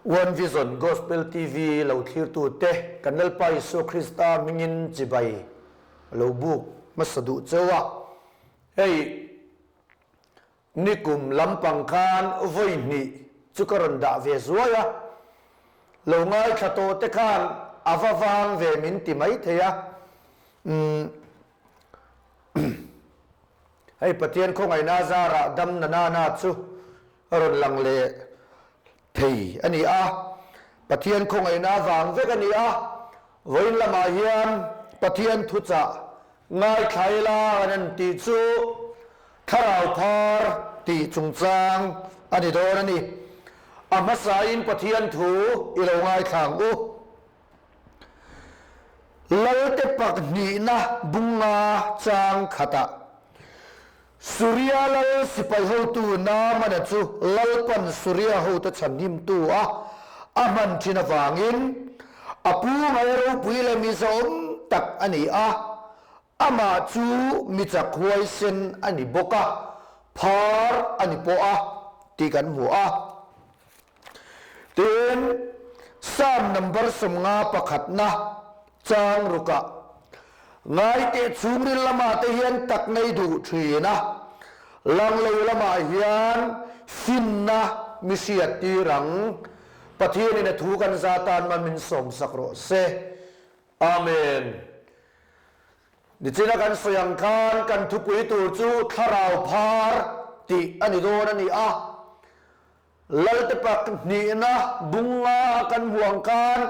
One Vision Gospel TV lo thlirtute kan Lalpa Isua Krista hmingin chibai lo buk hmasa duh cheu a. Hei nikum lampang khan vawi hnih chu ka rawn dah ve zuai a, lo ngaithla tawh te khan a va vang ve min ti maithei a. Umm. Hei Pathian khawngaihna zarah dam na na na chu a rawn lang leh thei a ni a, Pathian khawngaihna vang vek a ni a, vawiin lamah hian Pathian thuchah ngaithla ila kan en tih chu Thlarau Phar tih chungchang a ni dawn a ni. A hmasain Pathian thu i lo ngaithla ang u. Lalte pakhnihna bunga chang khatah Suria lal sipai hotu Naamana chu Lalpan Suria hote chhanhimtu a a hman thin avangin a pu ngai ropui leh mi zahawm tak a ni a, amah chu mi chak huaisen a ni bawk a, phar a ni pawh a tih kan hmu a. Tin, Psalm number 50 pakhatna chang rukah, Ngaiteh chhungril lamah te hian tak nei duh thin a, lang lo lamah hian finna mi hriat tir ang. Pathianin a thu kan za tan man min sawmsak rawh se. Amen. Nichina kan sawi ang khan kan thupui tur chu Thlarau Phar tih a ni dawn a ni a. Lalte pakhnihna bunga kan hmuh ang khan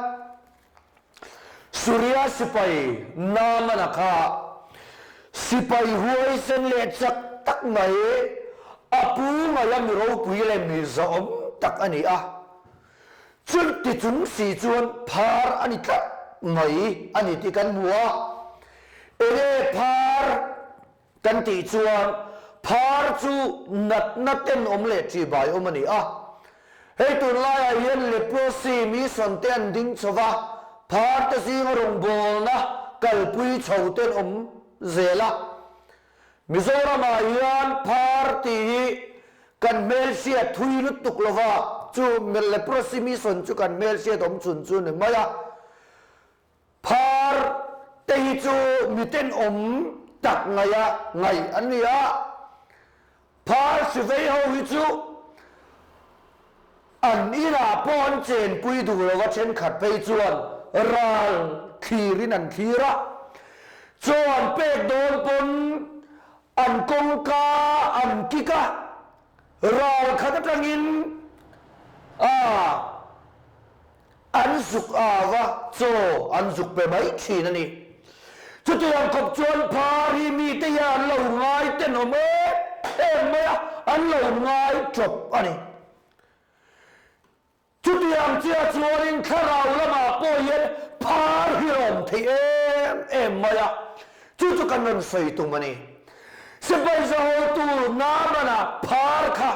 Suria sipai Naamana kha sipai huaisen leh chak tak mai a pu ngaia mi ropui leh mi zahawm tak a ni a. Chunti chung si chuan phar a ni tlat mai a ni tih kan hmu a. Enge phar? Kan tih chuan phar chu natna tenawm leh ṭihbai awm a ni a. Hei tunlaiah hian leprosy mission te an ding chho va, phar te zinga rawngbawlna kalpui chho te an awm zel a. Mizoramah hian phar tih hi kan hmelhriat thui lutuk lo va, chu leprosy mission chu kan hmelhriat awm chhun chu ni mai a. Phar te hi chu mi tenawm tak ngaia ngaih an ni a, phar sivei ho hi chu an inah pawh an chenpui duh lo va, thenkhat phei chuan ral thlirin an thlir a, chaw an pek dawn pawn an kawngka an kik a, ral khat atangin a. An zuk au a, chaw an zuk pe mai thin a ni. Chutiang khawp chuan phar hi mite hian an lo ngai tenawm em em mai a, an lo ngai tawp a ni. Chutiang chiah chuanin thlarau lamah pawh hian phar hi a awm thei em em mai a, chu chu kan rawn sawi tum a ni. Sipai zahotu Naamana phar kha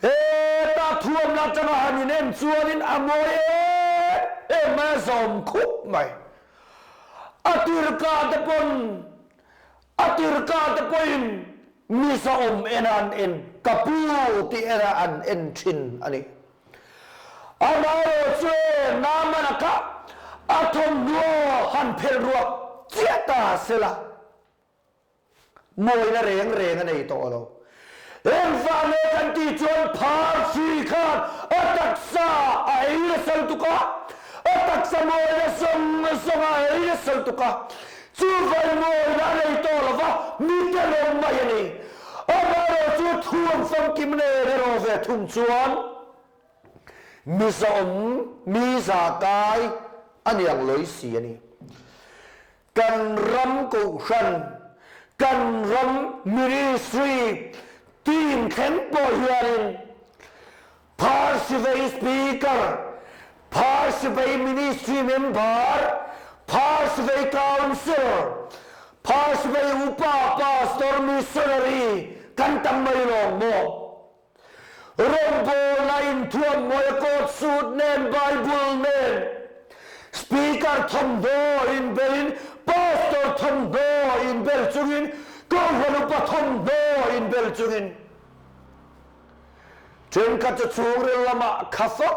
Heta thuamna atanga han in en chuanin a mawi em em mai a zawm khup mai. A tirka te pawn a tirka te pawhin mi zahawm ena an en, ka pu tih ena an en thin a ni. Amaherawh chu e Naamana kha a thawmhnaw han phelh ruak chiah ta sela. Mawina reng reng a nei tawh lo. Engvah nge kan tih chuan phar hri khan a taksa a ei nasa lutuk a, a taksa mawina zawng zawng a ei nasa lutuk a, chuvai mawina a nei tawh lo va, mite lawm mai a ni. Amaherawh chu thu an famkim nen erawh ve thung chuan mi zawm, mi za kai a ni ang lawi si a ni. Kan ram kohhran, kan ram ministry team thleng pawh hianin Pharsivei Speaker, Pharsivei Ministry Member, Pharsivei Councillor, Pharsivei Upa, Pastor, Missionary kan tam mai lawng maw? Rawngbawlna inthuam mawi a coat suit nen Bible nen Speaker thawmhnaw inbelin Pastor thawmhnaw inbel chungin Kohhran upa thawmhnaw inbel chungin Thenkhat chu chhungril lamah kha fak.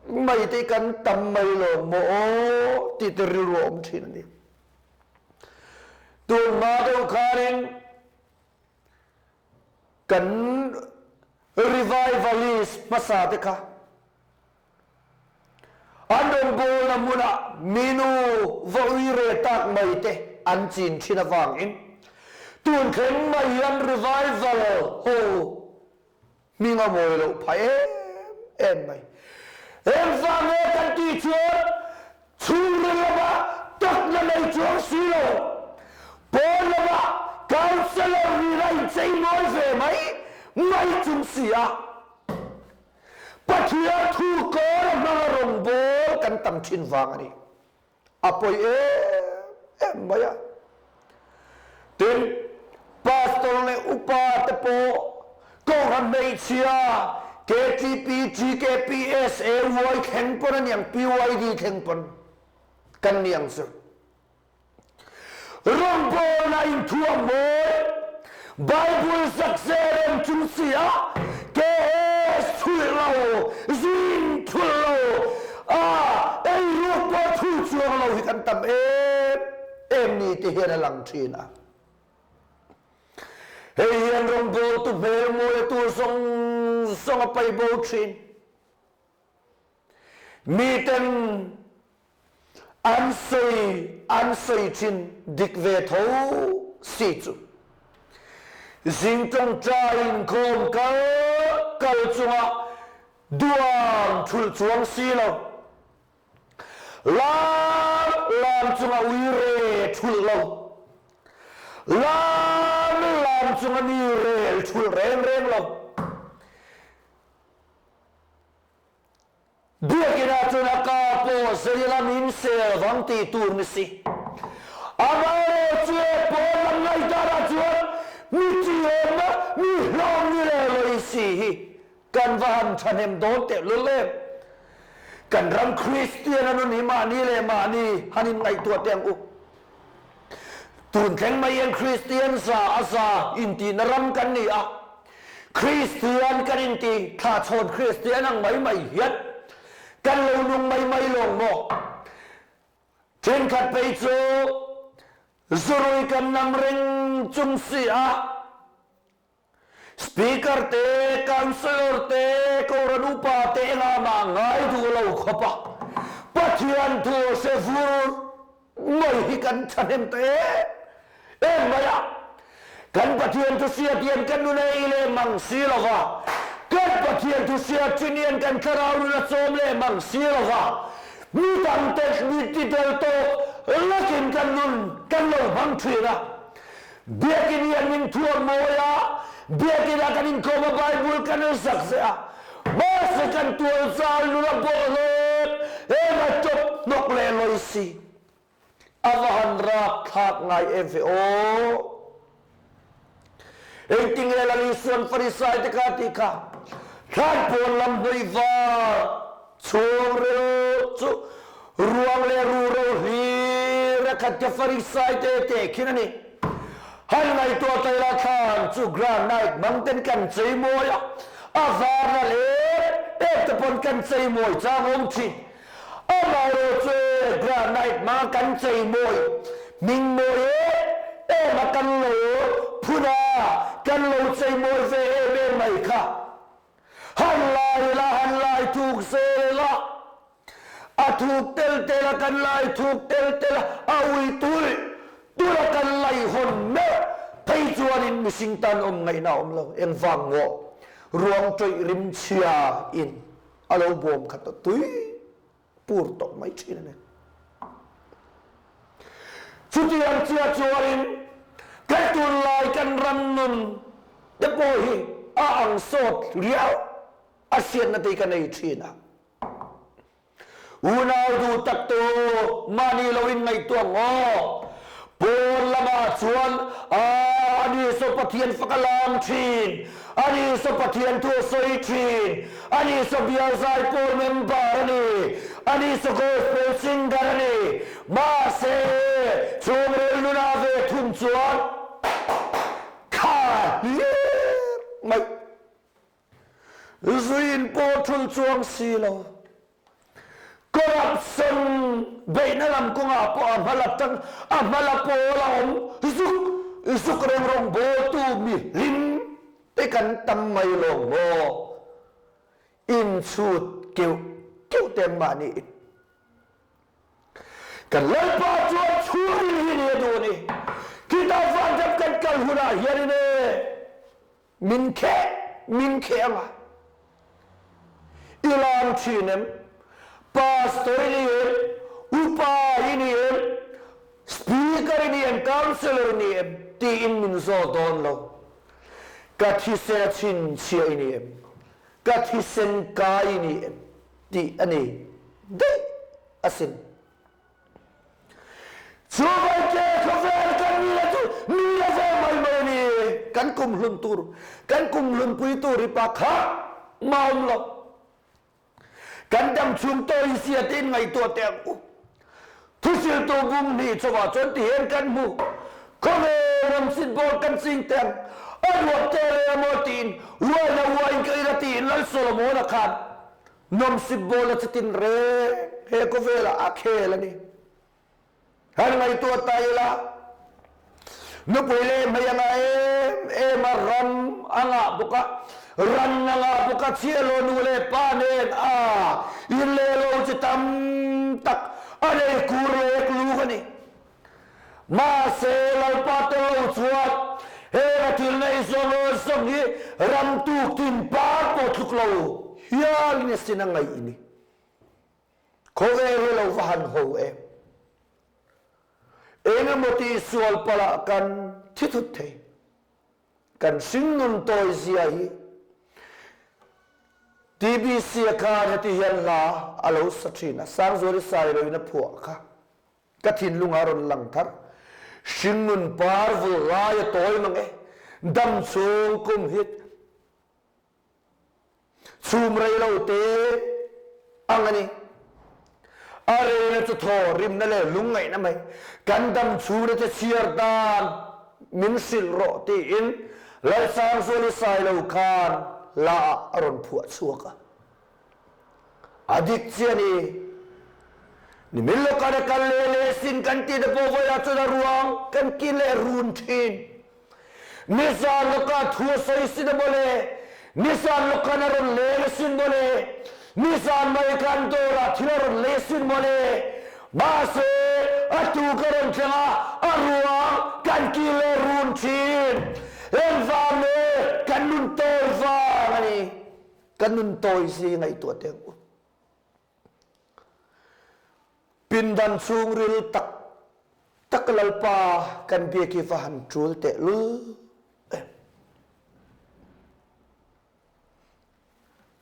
mai te kan tam mai lo maw aw tih te rilru a awm thin a ni. Tun hma deuh khanin kan revivalist hmasa te kha An rawngbawlna hmunah minu va ui re tak mai te an chin thin avangin tun thleng mai hian revival ho hming a mawi loh phah em em mai. Engvang nge kan tih chuan chhungril lamah takna nei chuang si lo, pawn lamah councellor rin a inchei mawi ve mai mai chung si a. Pathian thu kawr a hmanga rawngbâwl kan tam ṭhin vang a ni. A pawi em em mai a. Tin, pastor leh upa te pawh Kohhran hmeichhia KTP, GKP, SA, Y thleng pawn a niang, PYD thleng pawn kan ni ang chu. Rawngbawlna inthuam mawi, Bible zakze rem chung si a KS thulh lo, zing thulh lo, a eiruk pawh thul chuang lo hi kan tam em em ni ti hian a lang thin a. Hei hian rawngbawltu hmel mawi a tur zawng zawng a pai bo thin. Miten An sawi an sawi thin dik ve tho si chu. Zing tawngtai inkhawm kal kal chunga duam thulh chuang si lo. Lam lam chunga ui re thulh lo. Lam lam chunga mi rel thulh reng reng lo. Biakinn ah chuan a ka pawh zei lam in sel vang tih tur ni si. Amaherawh chu he pawn lam ngaihdan ah chuan mi tihawmna, mi hlawm ni leh lawih si hi kan va han thahnem dawn tehlul em. Kan ram Kristian a nun hi mahni leh mahni han in ngaihtuah teh ang u. Tun thleng mai hian Kristian za a za intihna ram kan ni a, Kristian kan inti thlahchhawn Kristian ang mai mai hian kan lo nung mai mai lawng maw? Thenkhat phei chu zurui kan nam reng chung si a, Speaker te, Councillor te, Kohhran upa te engah mah ngai duh lo khawp a, Pathian thu a hre vur mai hi kan thahnem ta em em mai a. Kan Pathian thu hriat hian kan nun a ei leh mang si lo va, kan Pathian thu hriat thin hian kan thlarau nun a chawm leh mang si lo va, mi dangte mi ti tel tawk lakin kan nun kan lo hmang thin a. Biakinn hian min thuam mawi a, Biakinn ah kan inkhawm a, Bible kan zak zeh a, mahse kan tual zal nun a bawlhlawt em a tawp hnawk leh lawi si. A va han rapthlak ngai em ve aw. Engtinge Lal Isuan Farisai te kha tih kha, Thlan pawn lam hnawih var chhungril chu ruang leh ruhro hlir a khat kha Farisai te tehkhin a ni. Han ngaihtuah ta ila thlan chu granite hmang ten kan chei mawi a, a varna leh em te pawn kan chei mawi chang awm thin. Amaherawh chu granite hmanga kan chei mawi hming mawi em em a kan lo phun a, kan lo chei mawi ve em em mai kha. Han lai ila, han lai thuk zel ila, a thuk tel tel a, kan lai thuk tel tel a, a ui tulh tulh a kan laihawn meuh phei chuanin mihring tan awm ngaihna a awm lo. Engvang maw? Ruang tawih rimchhia in a lo bawm khat a tui pur tawh mai thin a ni. Chutiang chiah chuanin kan tunlai kan ram nun te pawh hi a ang sawt riau a hriatna te hi ka nei thin a. Unau duh tak tu mahni lo in ngaihtuah ngaw pawn lamah chuan a ani saw Pathian fak a lam thin, ani saw Pathian thu a sawi thin, Ani saw bial zaipawl member a ni, ani saw gospel singer a ni. Mahse, chhungril nuna ve thung chuan kha hlir mai. Zuin pawh thul chuang si lo. Corruption beihna lam kawngah pawh a hmala tang a hmala pawl a awm zuk zuk reng rawngbawltu mi hlim te kan tam mai lawng maw? Inchhut keuh keuh te an mahni in. Kan Lalpa chuan chhungril hi ni a duh a ni. Khitah vanram kan kal hunah hianin e min kheh min kheh anga i lam thin em? Pastor i ni em? Upa i ni em? Speaker i ni em? Councillor i ni em? Tiin min zawt dawn lo. Ka thisen a chhinchhiah i ni em? Ka thisen kai i ni em? Tih a ni daih asin. Chu vaike khawvel kan mi le chu mi le ve mai mai a ni. Kan kum hlun tur, kan kum hlunpui tur hi pakhat mah awm lo. Kan dam chhung tawi sia tiin ngaihtuah teh ang u. Thusiltu bung hnih chawah chuan ti hian kan hmu. Khawvel ram sitball kan ching teh ang. A ruak te le emaw tiin uaina uain ka ila tiin Lal Solomona khan Nawmsip ball a chitin reng he khawvelah a khel a ni. Han ngaihtuah ta ila, nupui leh hmei a ngah em em a, ram a ngah bawk a, ran a ngah bawk a, chhiahhlawh nu leh pa nen a in leh lo chi tam tak a nei kur lek luk a ni. Mahse, Lalpa tel lo chuan heng a thil neih zawng zawng hi ram tuk tin par pawh tluk lo hialin a sin a ngaih i ni. Khawvel hi lo va han ho em? Eng emaw tih sual palh ah kan thi thut thei. Kan hringnun tawi zia hi TBC a khan heti hian hla a lo sa thin a, Sangzuali Sailoin a phuah kha. Ka thinlung a rawn lang thar. Hringnun par vul lai a tawi mang e. Dam chhung kum hi chhum rei lo te ang a ni. A reina chu thaw rimna leh lungngaihna mai. Kan dam chhung te chhiar dan min hrilh rawh tiin Lalsangzuali Sailo khan hla ah a rawn phuah chhuak a. A dik chiah ni. Nimin lawkah na kal leh leh sin kan ti te pawh vawiah chuan a ruang kan ki leh run thin. Nizan lawkah thu a sawi sin a mawle, nizan lawkah na rawn leng asin mawle, nizan mai khan dawrah thil a rawn lei asin mawle. Mahse, a tu ka rawn thleng a, a ruang kan ki leh run thin. Engvang nge kan nun tawi vang a ni. Kan nun tawi si ngaihtuah teh ang u. Pindan chhungril tak tak Lalpa kan biak hi va han tul teh lul em.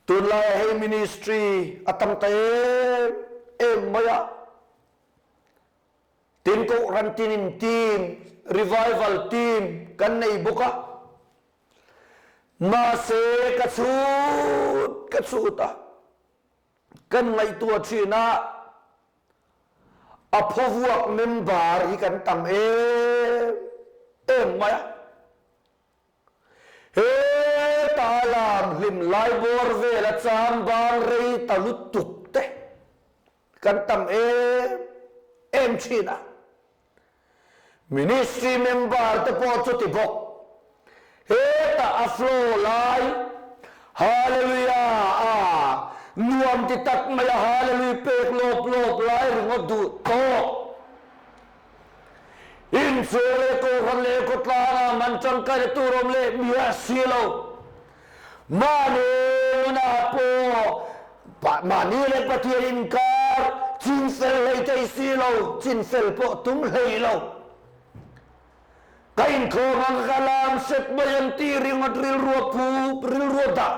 Tunlai ah hei ministry a tam ta em em mai a. Tin kohhran tinin team, revival team kan nei bawk a. Mahse ka chhut ka chhut a, kan ngaihtuah thin a, a phawvuak member hi kan tam em em mai a. Heta lam hlim lai bawr vela chang bang rei ta lutuk te kan tam em em thin a. Ministry member te pawh chuti bawk. Hetah a flow lai Hallelujah a nuam ti tak mai a Hallelujah pek lawp lawp lai ringawt duh tawk. Inchhung leh kohhran leh khawtlangah man tangkaina tur awm leh miah si lo. Mahni nunah pawh mahni leh Pathian inkar chinfel hlei thei si lo, chinfel pawh tum hlei lo. Ka inkhawm ang ka lam hrep mai ang tih ringawt rilru a phup, rilru a dah.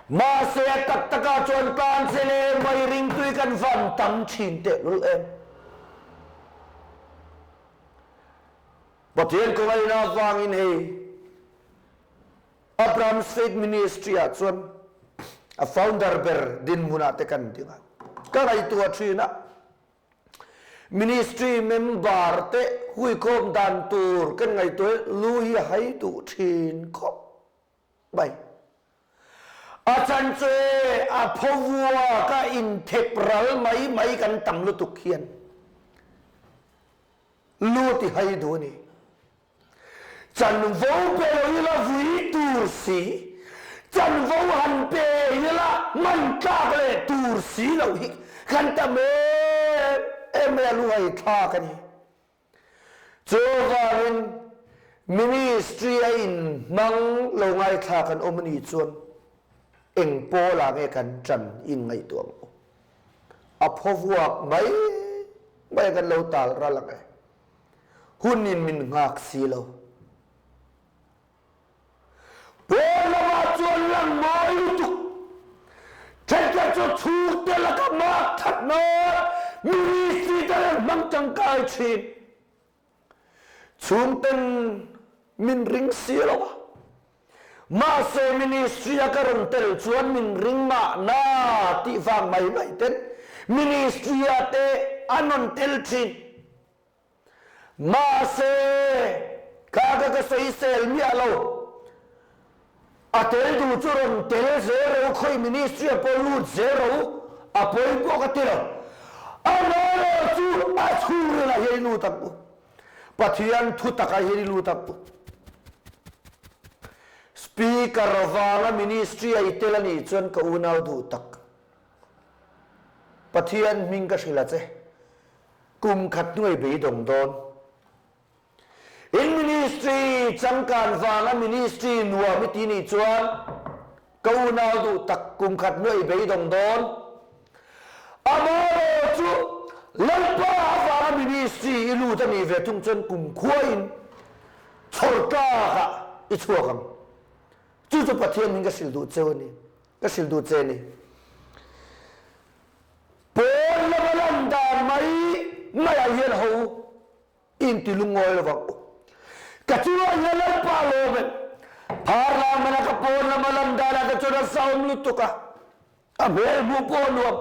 Mahse a tak takah chuan tan che leh mai ringtui kan van tam thin tehlul em. Pathian kawngaiin avangin hei Abraham State Ministry ah chuan a founder ber dinhmun ah te kan ding a, ka ngaihtuah thin a, Ministry member te huikhawm dan tur kan ngaihtuah hi lu hi a hai duh thin khawp mai. A chan chu e, a phaw vuak a inthep ral mai mai kan tam lutuk hian lu ti hai duh a ni. Chanvo pe lo ila vui tur si, chanvo han pe ila hman tlak leh tur si loh hi kan tam em em mai a, lu hai thlak a ni. Chuvangin ministry a inhmang lo ngaithla kan awm a nih chuan eng pawlah nge kan ṭan inngaihtuah ang u? A phaw vuak mai mai a kan lo tal ral ang e. Hunin min nghak si lo. Pawn lamah chuan lang mawi lutuk. Thenkhat chu chhungte laka mak that nan ministry te an hmang tangkai thin. Chhungten min ring si lo a. Mahse ministry a ka rawn tel chuan min ring mahna tih vang mai mai ten ministry ah te an rawn tel thin. Mahse, kha ka ka sawisel miah lo. A tel duh chu rawn tel zel ro, khawi ministry ah pawh lut zel ro, a pawi pawh ka ti lo. Amaherawh chu a chhungrilah hian i lut ang u. Pathian thu takah hian i lut ang u. Speaker vanga ministry a i tel a nih chuan ka unau duh tak. Pathian hming ka hrilh a che. Kum khat hnuai beidawng dawn. In ministry changkan vanga ministry nuam i ti nih chuan ka unau duh tak kum khat hnuai beidawng dawn. Amaherawh chu Lalpa avanga ministry i lut a nih ve thung chuan kum khuain chhawr tlakah i chhuak ang. Chu chu Pathian min ka hrilh duh cheu a ni. Ka hrilh duh che a ni. Pawn lama lan dan mai maiah hian ho inti lungawi lo vang u. Ka chungah hian Lalpa lawm em? Phar lam mana ka pawn lama lan danah te chuan a zahawm lutuk a, a hmel hmuh pawh a nuam.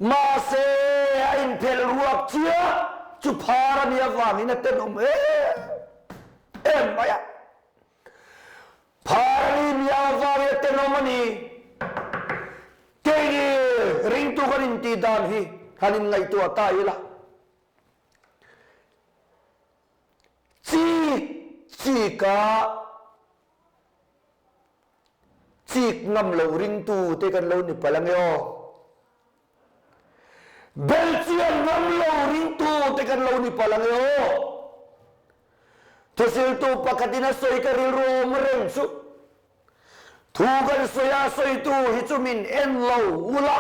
Mahse a inphelh ruak chiah chu phar a nih avangin a tenawm em em mai a. Phar i mia avang i tenawm a ni. Keini ringtu kan intih dan hi han inngaihtuah ta ila. Chik chika chik ngam lo ringtu te kan lo ni palh ange aw. Belchian ngam lo ringtu te kan lo ni palh ange aw. Thusiltu pakhatin a sawi ka rilru awm reng chu. Thu kan sawi a sawitu hi chu min en lo ula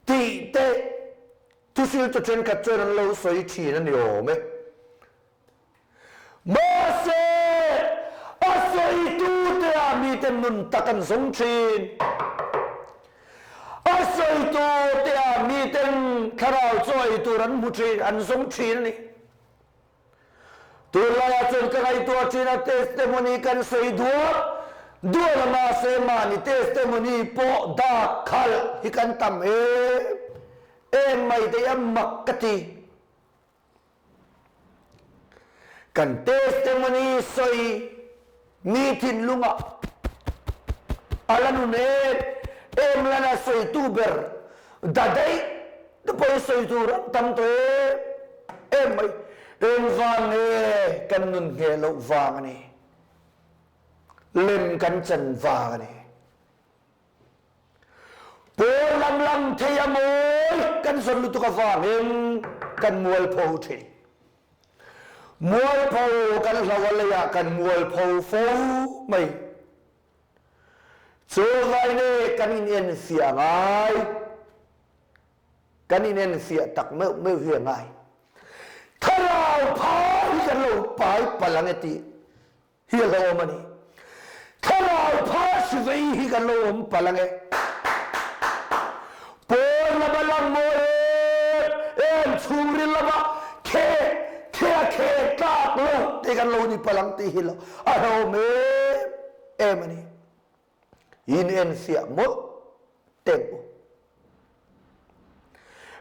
tih te thusiltu thenkhat chuan an lo sawi thin a ni awm e. Mahse, a sawitute ah mite nun tak an zawng thin. A sawitute ah miten thlarau chaw ei tur an hmu thin, an zawng thin a ni. Tunlaiah chuan ka ngaihtuah thin a, testimony kan sawi duah duah a, mahse mahni testimony pawh dak khalh hi kan tam em em mai daih a, mak ka ti. Kan testimony sawi mi thinlungah a la nun em em lana sawitu ber da daih te pawhin sawi tur an tam tawh em em mai. Engvang nge kan nun ngheh loh vang a ni? Lem kan chan vang a ni. Pawn lam lang thei a mawi kan zawn lutuk avangin kan mualpho thin. Mualpho kan hlo a leiah kan mualpho fo mai. Chu vaine kan inenfiah ngai. Kan inenfiah tak meuh meuh hi a ngai. Thlarau phai hi kan lo pai palh ang e tih hi a lo awm a ni. Thlarau phas vei hi kan lo awm palh ang e. Pawn lama lang mawi em em chhungril lama khe khe a khe tlak lo te kan lo ni palh ang tih hi lo a hlauhawm em em a ni. In enfiah mawlh teh u.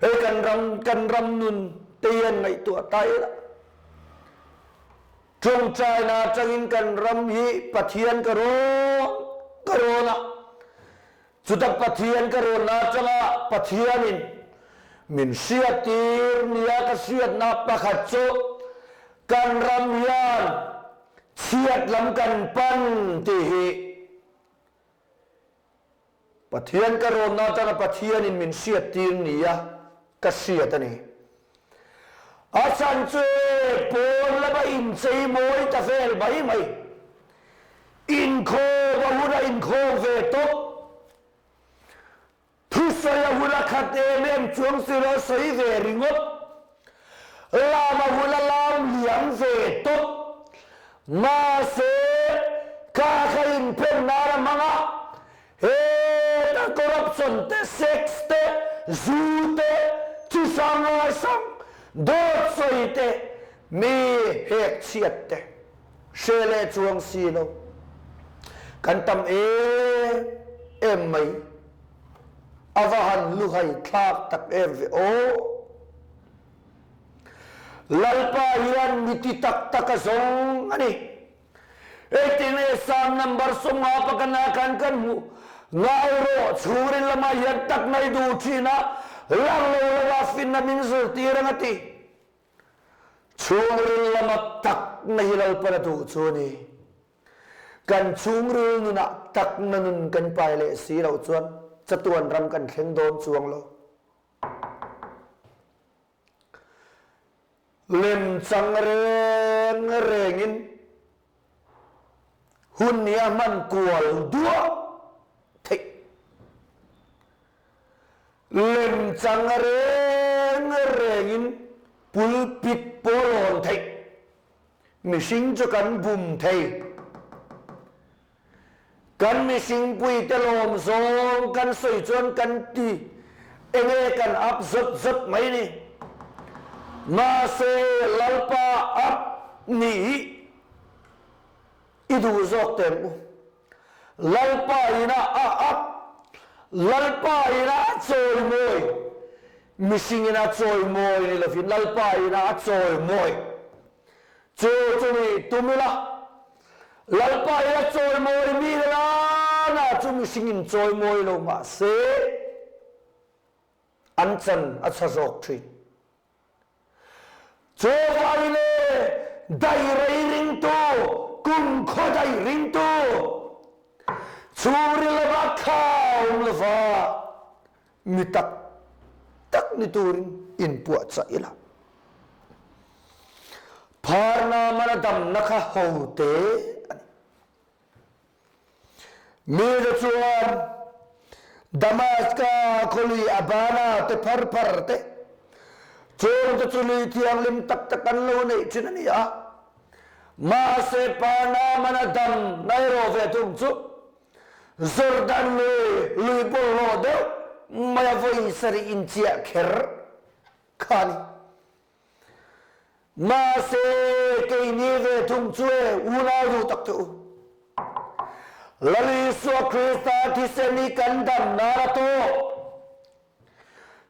Hei kan ram kan ram nun te hian ngaihtuah ta ila. Tawngtaina atangin kan ram hi Pathian ka rawn ka rawn a, chuta Pathian ka rawnna atanga Pathianin min hriattir nia ka hriatna pakhat chu kan ram hian chhiat lam kan pan tih hi Pathian ka rawnna atanga Pathianin min hriattir nia ka hriat a ni. A chhan chu e pawn lama inchei mawi ta vel mai mai. Inkhawm a hun a inkhawm ve tawp. Thusawi a hun a khat em em chuang si lo sawi ve ringawt. Lam a hun a lam liam ve tawp. Mahse, kha kha inphen nan a hmang a, heta corruption te, sex te, zu te, chi hrang hrang, dawt sawi te, mi hek chhiat te hre leh chuang si lo. Kan tam em em mai. A va han luhai thlak tak em ve aw. Lalpa hian mi ti tak tak a zawng a ni. Engtin nge Psalm number 50 pakana khan kan hmuh? Ngai rawh, chhungril lamah hian tak ngai duh thin a, lang lo lova finna min zirtir ang a ti. Chhungril lama takna hi Lalpan a duh chu a ni. Kan chhungril nunah takna nun kan pai leh si loh chuan chatuan ram kan thleng dawn chuang lo. Lemchang reng rengin hun hi a hman kual duah theih. Lemchang reng rengin pulpit pawh a lawn theih. Mihring chu kan bum thei. Kan mihringpuite lawm zawng kan sawi chuan kan ti enge kan up zawt zawt mai ni. Mahse Lalpa up nih hi i duh zawk teh ang u. Lalpa ina a up, Lalpa ina a chawimawi, mihring ina a chawimawi ni lovin Lalpa ina a chawimawi. Chu chu nih tum ila, Lalpa hi a chawimawi mi lana chu mihring in chawimawi lo mah se an chan a chha zawk thin. Chu vai le dai rei ringtu, kumkhaw dai ringtu, chhungril lama khaum lova mi tak tak ni turin inpuahchah ila. Pharna mana damna kha ho te a ni. Mite chuan Damaska khawlui Abana te phar phar te, chungte chu lui thianghlim tak tak an lo neih thin a ni a. Mahse Pharna mana damna erawh ve thung chu Jordan lui lui bawlhhlawh deuh maia vawi sarih inchiah kher kha a ni. Mahse, keini ve thung chu e, unau duh tak te u. Lal Isua Krista thisen hi kan dam nan a tawk.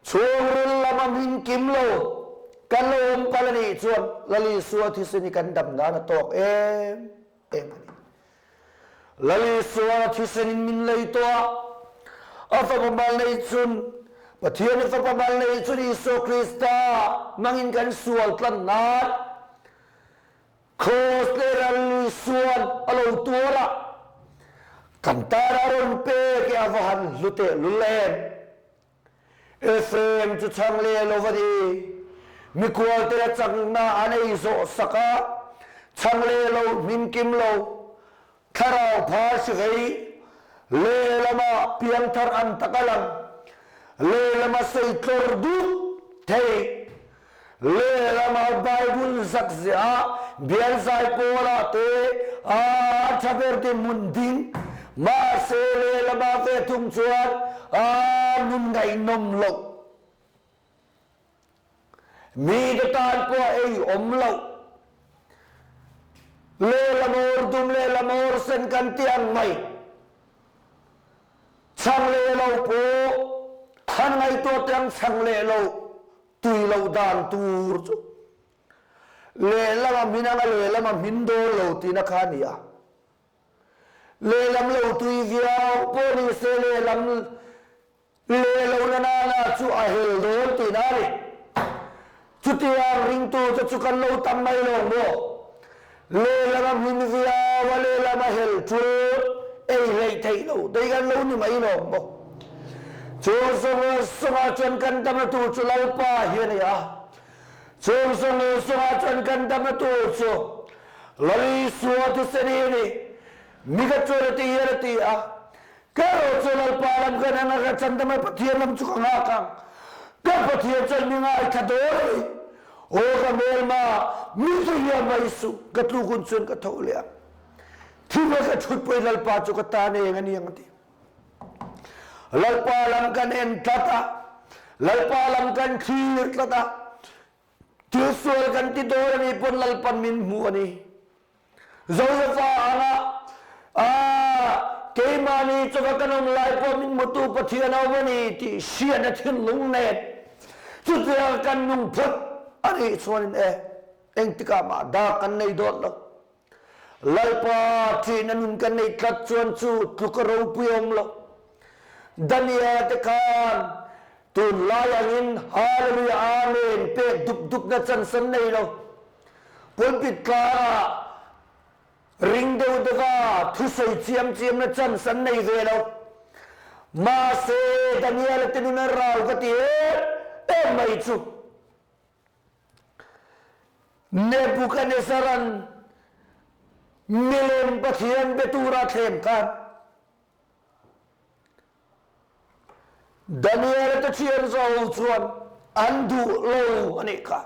Chhungril lama hming kim lo kan lo awm palh a nih chuan Lal Isua thisen hi kan dam nan a tawk em em a ni. Lal Isuan a thisen in min lei tawh a, a fapa mal nei chun, Pathian i fapa mal nei chun Isua Krista hmangin kan sual tlan nan Kraws leh Lal Isuan a lo tuar a, kan tan a rawn pek i a va han hlu tehlul em! Ephraim chu chhang leh lo va ni. Mikual te chakna an ei zawh sak a, chhang leh lo hmin kim lo, thlarau phar si vei, lehlamah piangthar ang tak a lang, lehlamah sawi tlawr dup thei, Lehlamah Bible zak ziah bialzai pawlah te a tha ber te hmun ding, mahse lehlamah ve thung chuan a nun ngaihnawm loh. Mite tan pawh ei awm loh. Lehlam awr dum lehlam awr sen kan ti ang mai. Chhang leh lo pawh han ngaihtuah te ang chhang leh lo. Tui loh dan tur chu. Lehlam a hmin anga lehlam a hmin dawn lo tihna kha a ni a. Lehlam lo tui viau pawh ni se lehlam leh lohna nana chu a hel dawn tihna a ni. Chutiang ringtute chu kan lo tam mai lo maw? Lehlam a hmin viau a, lehlam a hel tul ei hleih theih loh te hi kan lo ni mai lo maw? Chung zawng zawngah chuan kan damna tur chu Lalpa hi a ni a. Chung zawng zawngah chuan kan damna tur chu Lal Isua thisen hi a ni. Mika chuan a ti hian a ti a, Ka erawh chu Lalpa lam ka nang a, ka chandam a, Pathian lam chu ka nghak ang. Ka Pathian chuan mi ngaithla dawn a ni. Aw ka hmelma, mi chu hiam mai suh, ka tluk hun chuan ka tho leh ang. Thim a ka thut pawhin Lalpa chu ka tan eng a ni ang a ti. Lalpa lam kan en tlat a, Lalpa lam kan thlir tlat a, Thil sual kan ti dawn a nih pawn Lalpan min hmu a ni. Josefa anga ah keimahni chawva kan awm lai pawh min hmutu Pathian a awm a ni tih hriatna thinlung nen chutianga kan nung phawt a nih chuanin e engtikah mah dak kan nei dawt lo. Lalpa ṭihna nun kan neih tlat chuan chu tluk a ropui a awm lo. Daniela te khan tunlai angin Hallelujah Amen pek dup dupna chance an nei lo. Pulpit tlangah ring deuh deuha thusawi chiam chiamna chance an nei ve lo. Mahse Daniela te nun a rau ka ti em em mai chu. Nebuchadnezzar-a'n milem pathian be tura thlem khan Daniel-a te thian zo chuan an duh lo a nih kha.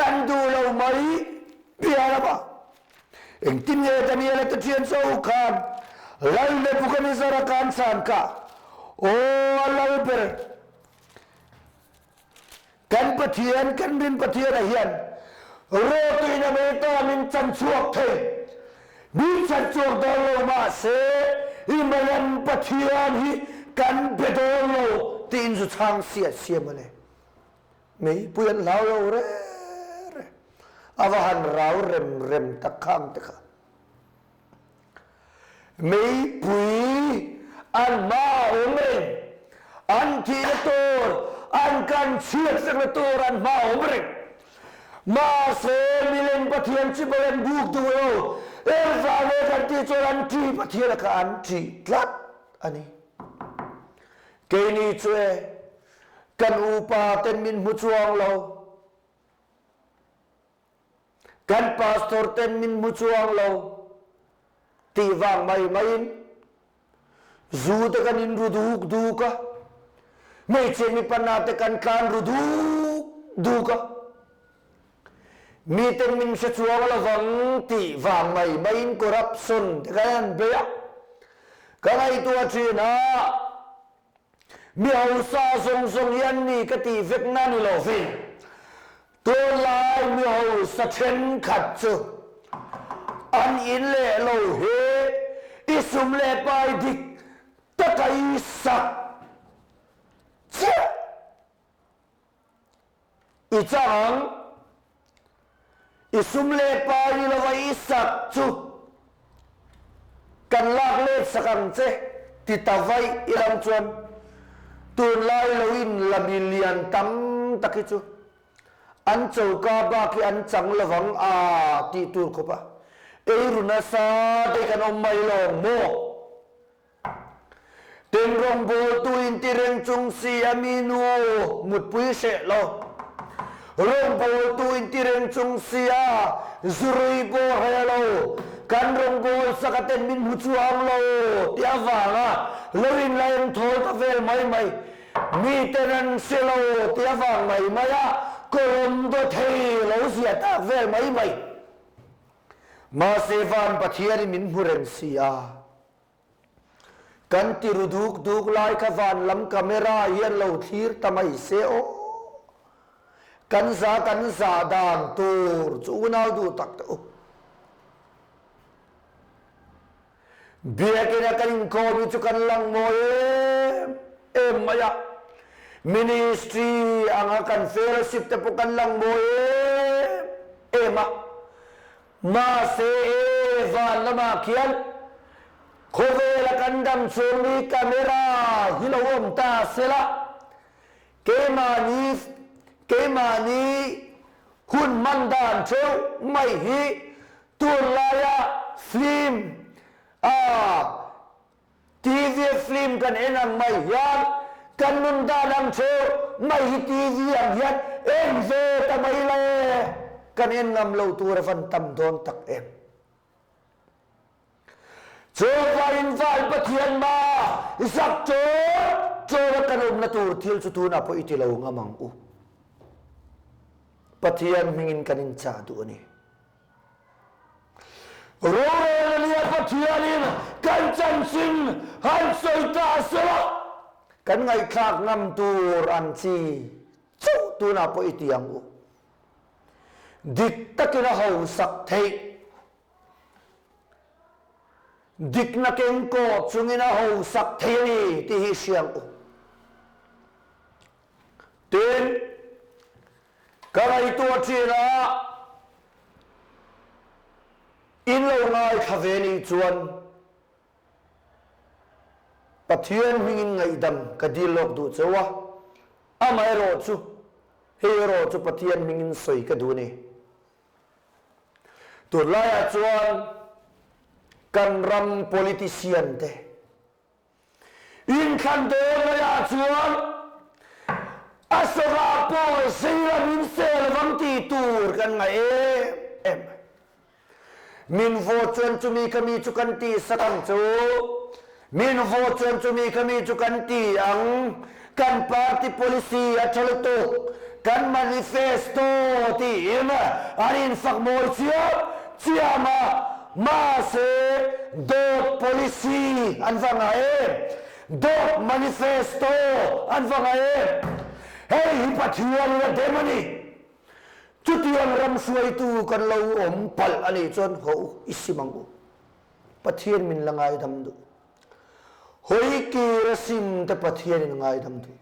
An duh lo mai piah lama engtin nge Daniel-a te thian zo khan Lal Nebuchadnezzar-a khan chhan kha, Aw a lal ber, Kan Pathian, kan rin Pathian-a hian rawtuin a mei ta min chan chhuak thei. Min chan chhuak dawn lo mahse i Malam Pathian hi kan be dawn lo tiin zu chhang siah siam a ni. Meipui an hlau lo re re. A va han rau rem rem tak khang te kha. Meipui an hma a awm reng, an thihna tur, an kan chhiatsakna tur an hma a awm reng. Mahse, milem Pathian chibai an buk duh lo, engvang nge kan tih chuan an ṭih Pathian a kha an ṭih tlat a ni. Keini chu e, kan upa ten min hmu chuang lo. Kan pastor ten min hmu chuang lo tih vang mai maiin zu te kan in ru duk duk a, hmeichhe mipa hna te kan tlan ru duk duk a, miten min hre chuang lovang tih vang mai maiin corruption te kan han bei a, ka ngaihtuah thin a. Mi hausa zawng zawng hi an ni ka tih vek na ni lo vin. Tunlai mi hausa thenkhat chu an in leh lo hi i sum leh pai dik taka i sak chiah. I chang ang, i sum leh pai ni lova i sak chu kan lak let sak ang che ti ta vaih i lam chuan tunlai lo in la mi lian tam tak hi chu an choka bak hi an chang lovang a tih tur khawp a eiru nasa te kan awm mai lawng maw? Tin rawngbawltu inti reng chung si a mi nu mutpui hreh lo. Rawngbawltu inti reng chung si a zurui pawh hre lo. Kan rawngbâwl sak a ten min hmu chuang lo tih avanga lo inla engthawl ta vel mai mai. Miten an hre lo tih avang mai mai a kawlawm daw thei lo zia tak vel mai mai. Mahse van Pathianin min hmu reng si a. Kan ti ru duk duk lai kha van lam camera hian lo thlir ta mai se aw. Kan za kan zah dan tur chu unau duh tak teh u. Biakina kan inkhawm hi chu kan lang mawi em em mai a. Ministry anga kan fellowship te pawh kan lang mawi em. em a, mahse e van lamah khian khawvela kan dam chhung ni camera hi lo awm ta sela, keimahni keimahni hun hman dan theuh mai hi tunlaia film a TV film kan en ang mai hian kan nun dan ang theuh mai hi TV ang hian en ve ta mai le, kan en ngam lo tur a van tam dawn tak em. Chuvangin Val Pathian ma zak chawn chawn a kan awmna tur thil chu tunah pawh i ti lo ngam ang u. Pathian hmingin kan inchah duh a ni. Rorelna nia Pathianin kan chanchin han sawi ta sela, kan ngaihthlak ngam tur ang chi chauh tunah pawh i ti ang u. Dik takin a hausak theih. Dikna kengkawh chungin a hausak thei a ni tih hi hria ang u. Tin, ka ngaihtuah thin a, in lo ngaithla ve nih chuan Pathian hmingin ngaihdam ka dil lawk duh cheu a, amaherawhchu hei erawh chu Pathian hmingin sawi ka duh a ni. Tunlaiah chuan kan ram politician te Inthlan dawn laiah chuan a sawrah pawh zeiram in sel vang tih tur kan ngaih em em mai. Min vote chuan chumi kha mi chu kan tih sak ang chu, min vote chuan chumi kha mi chu kan ti ang, kan party policy a tha lutuk, kan manifesto tiin an infak mawi chiam chiam a. Mahse, dawt policy an va ngah em? Dawt manifesto an va ngah em? Hei hi Pathianin a dem a ni. Chutiang ram hruaitu kan lo awm palh a nih chuan haw u, i sim ang u. Pathian min la ngaidam duh. Hawi kir a sim te Pathianin a ngaidam duh.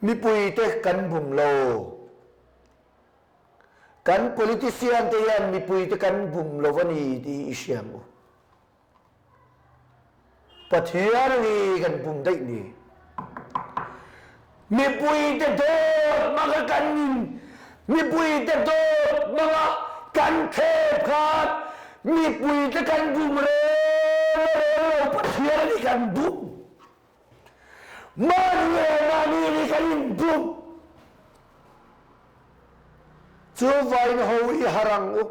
Mipuite kan bum lo. Kan politician te hian mipui te kan bum lo a ni tih i hria ang u. Pathian a ni kan bum daih ni. Mipui te dawt hmanga kan in mipui te dawt hmanga kan thep khan mipui te kan bum reng a reng lo Pathian a ni kan bum. Mahni leh mahni nih kan inbum. Chu vain ho i har ang u.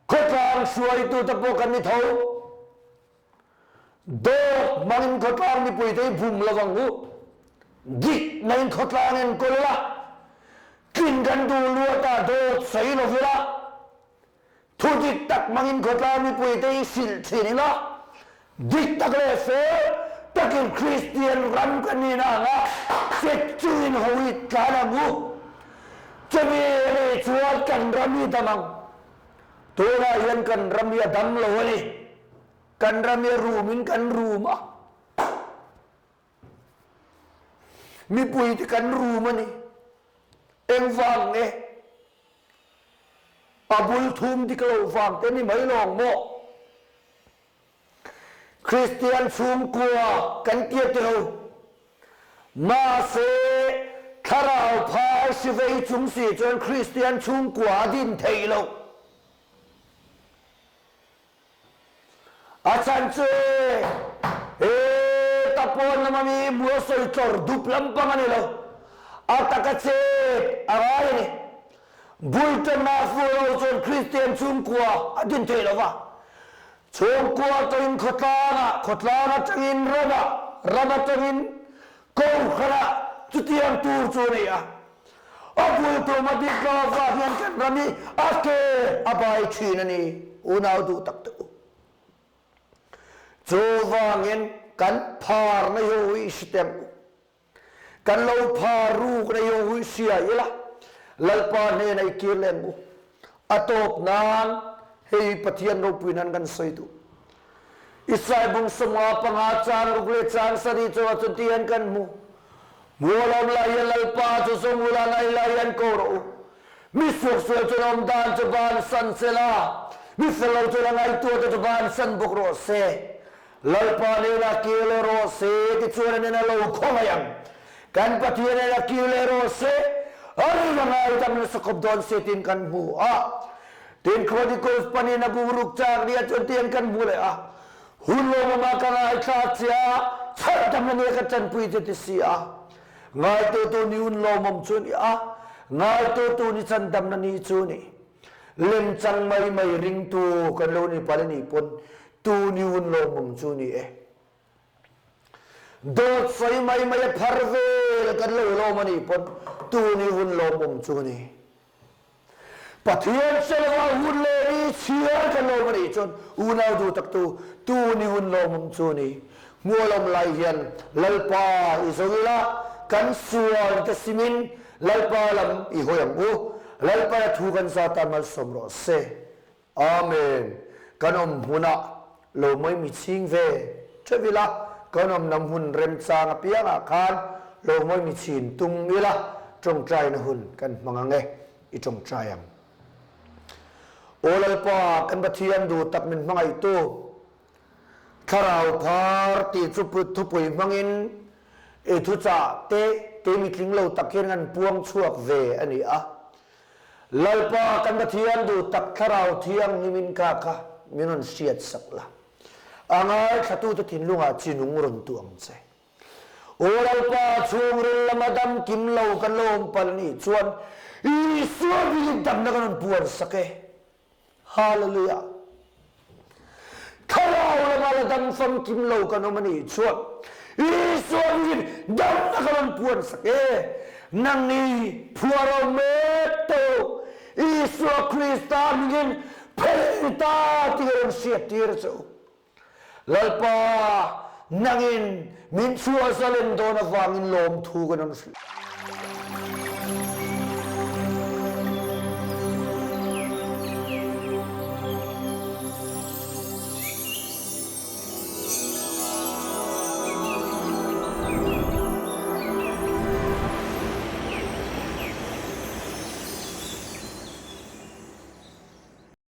Khawtlang hruaitute pawh kan ni tho. Dawt hmangin khawtlang mipuite hi bum lo ang u. Dikna in khawtlang enkawl ila, tlin kan duh luatah dawt sawi lo ila, Thu dik tak hmangin khawtlang mipuite hi hrilh thin ila, dik tak leh fel takin Kristian ram kan nihna anga chek chungin ho i tlan ang u. Chumi rih chuan kan ram hi dam ang. Tunah hian kan ram hi a dam lo a ni. Kan ram hi a rumin kan rum a. Mipuite kan rum a ni. Engvang nge? A bul thum dik lo vang te ni mai lawng maw? Kristian chhungkua kan tia ti lo. Mahse, thlarau phai hri vei chung si chuan Kristian chhungkua a din theih loh. A chhan chu he ta pawn lama mi hmu a sawi tlawr dup lampang a ni lo. A taka chet a ngai a ni. Bul tanna fuh lo chuan Kristian chhungkua a din theih lo va. Chhungkua atangin khawtlangah, khawtlang atangin ramah, ram atangin kohhranah chutiang tur chu a ni a. A bul tum a dik lo avang hian kan ram hi a ke a bai thin a ni, unau duh tak te u. Chuvangin kan pharna hi ho hi hre teng u. Kan lo phar rukna hi ho hi hria ila, Lalpa hnenah i kir leh ang u. A tawp nan hei hi Pathian ropui nan kan sawi duh. Israel bung 55 chang ruk leh chang sarih chungah chuan ti hian kan hmu. Mualawm lai hian Lalpa chu zawng ula nai lai hian ko rawh u. Mi suaksual chuan awm dan chu bansan se la, mi fel lo chuan a ngaihtuah te chu bansan bawk rawh se. Lalpa nena kir leh rawh se tichuan a nena lo khawngaih ang. Kan Pathian nena kir leh rawh se, a rin a ngaidam nasa khawp dawn se tiin kan hmu a. Tin Chronicles panin a bung ruk chak nia chuan tiang kan hmu leh a. Hun lawmawmah ka ngaithla che a, chhandamna nia ka tanpui che ti si a. Ngaitutu ni hun lawmawm chu ni a, ngaitutu ni chhandamna ni chu ni. Lemchang mai mai ringtu kan lo ni palh anih pawn tu ni hun lawmawm chu ni e. Dawt sawi mai mai a phar vel kan lo lawm anih pawn tu ni hun lawmawm chu ni. Pathian chelva hun leh ni chhiar kan lawm a nih chuan unau duh tak tu tu ni hun lawmawm chu ni. Hmualawm lai hian Lalpa i zo ila, kan sual te simin Lalpa lam i hawi ang u. Lalpa a thu kan za tan malsawm rawh se. Amen. Kan awm hmunah lo mai mi chhing ve theuh ila, kan awmna hmun remchang apiangah khan lo mai mi chhin tum ila, tawngtaina hun kan hmang ang e, i tawngtai ang. Aw Lalpa, kan Pathian duh tak min hmangaihtu, Thlarau phar tih chu thupui hmangin i thuchah te kei mitling lo tak hian kan puang chhuak ve a ni a. Lalpa kan Pathian duh tak Thlarau Thianghlimin ka kha min rawn hriat sak la. A ngaithlatute thinlungah chi nung rawn tuh ang che. Aw Lalpa, chhungril lama dam kim lo kan lo awm palh nih chuan Isua bilik damna kan rawn puan sak e. Hallelujah! Thlarau lama la dam famkim lo kan awm a nih chuan Isua hmingin damna ka rawn puan sak e. Nangni phuar awm mek te u, Isua Krista hmingin phei ta tih ka rawn hriattir che u. Lalpa, nangin min chhuah zalen dawn avangin lawmthu kan rawn hrilh.